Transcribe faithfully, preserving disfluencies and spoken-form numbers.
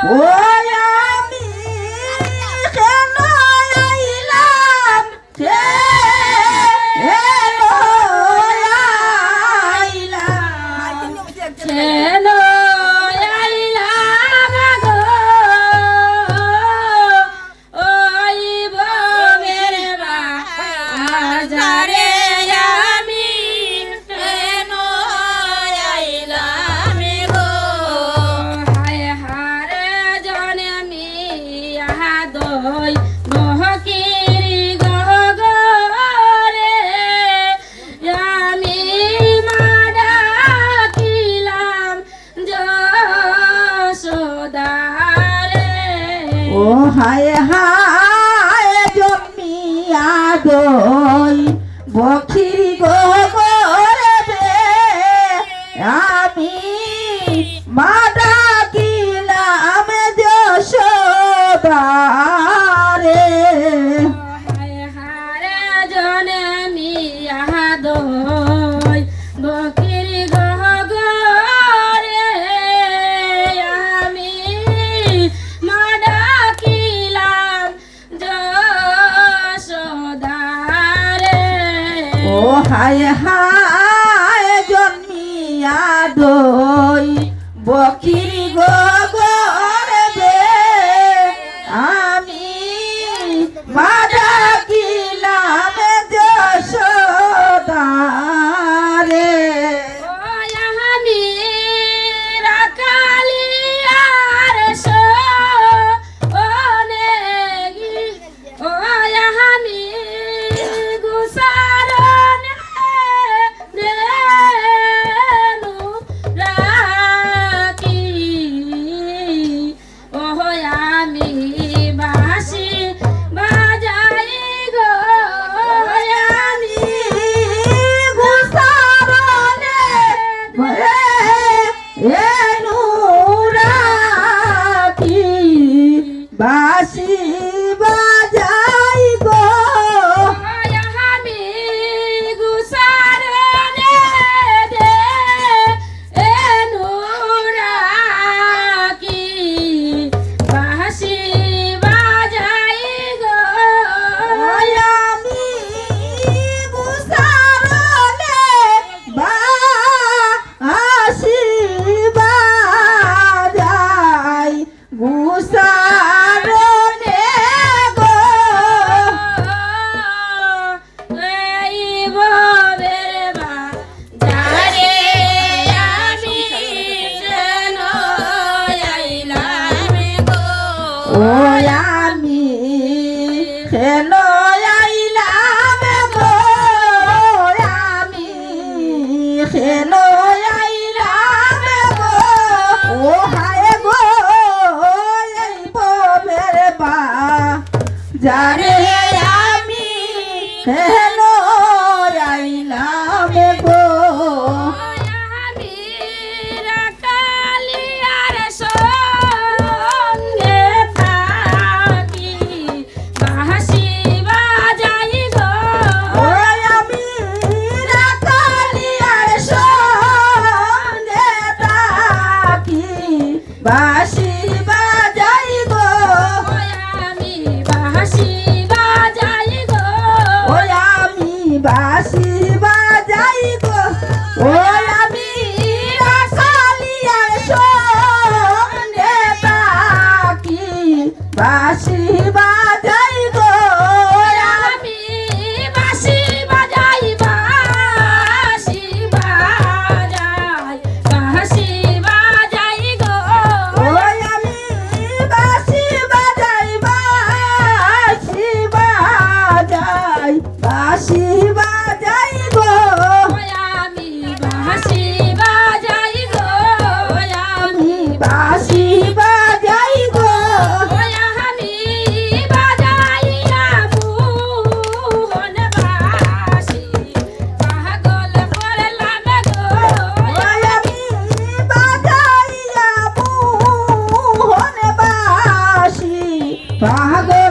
ও আমি কেন আইলাম, কেন আইলাম, কেন আইলাম গো? ওই বনের বাজারে আমি কেন আইলাম গো? হায় হারে জনমিয়া দই বকির গহগরে, আমি মা ডাকিলাম যশোদারে। ও হায় হায় জনমিয়া দই বকির গহগরে, আমি মা ডাকিলাম যশোদারে। হায় হারে জনমিয়া দই বকির গহগরে, আমি মা ডাকিলাম যশোদারে। ও হায় হায় জনমিয়া দই বকির গহগরে, আমি মা ডাকিলাম যশোদারে। ও আমি রাখালি আর সনে গি-, ও আমি গুসারনে দেনু রাখি। ও আমি বাঁশি বাজাই গো, আমি গুসারনে এনু রাখি, বাঁশি বাজাই গো। আমি গুসারনে দে এনু রাখি, বাঁশি বাজাই গো। আমি গুসারনে বাঁশি বাজাই গুসারনে গো। এই বনের বাজারে আমি কেন আইলাম গো? ও আমি কেন আইলাম গো? আমি কেন আইলাম গো? ও হায় গো, এই বনের বাজারে আমি কেন আইলাম গো? আমি রাখালিয়ার সঙ্গে থাকি, বাঁশি বাজাই গো। ও আমি রাখালিয়ার সঙ্গে থাকি, বাঁশি বাজাই গো। ও আমি বাঁশি বাজাই গো। ও আমি বাঁশি বাজাই গো। ও আমি রাখালিয়ার সঙ্গে থাকি, বাঁশি বাজাই গো। আমি বাঁশি বাজাই, বাঁশি বাজাই, বাঁশি বাজাই গো। ও আমি বাঁশি বাজাই, বাঁশি বাজাই, বাঁশি বাজাই গো। আমি বাঁশি বাজাই গো, আমি বাঁশি বাজাই গো। আমি বাজাইয়া মোহন বাঁশি, পাগল করলাম গো। আমি বাজাইয়া মোহন বাঁশি, পাগল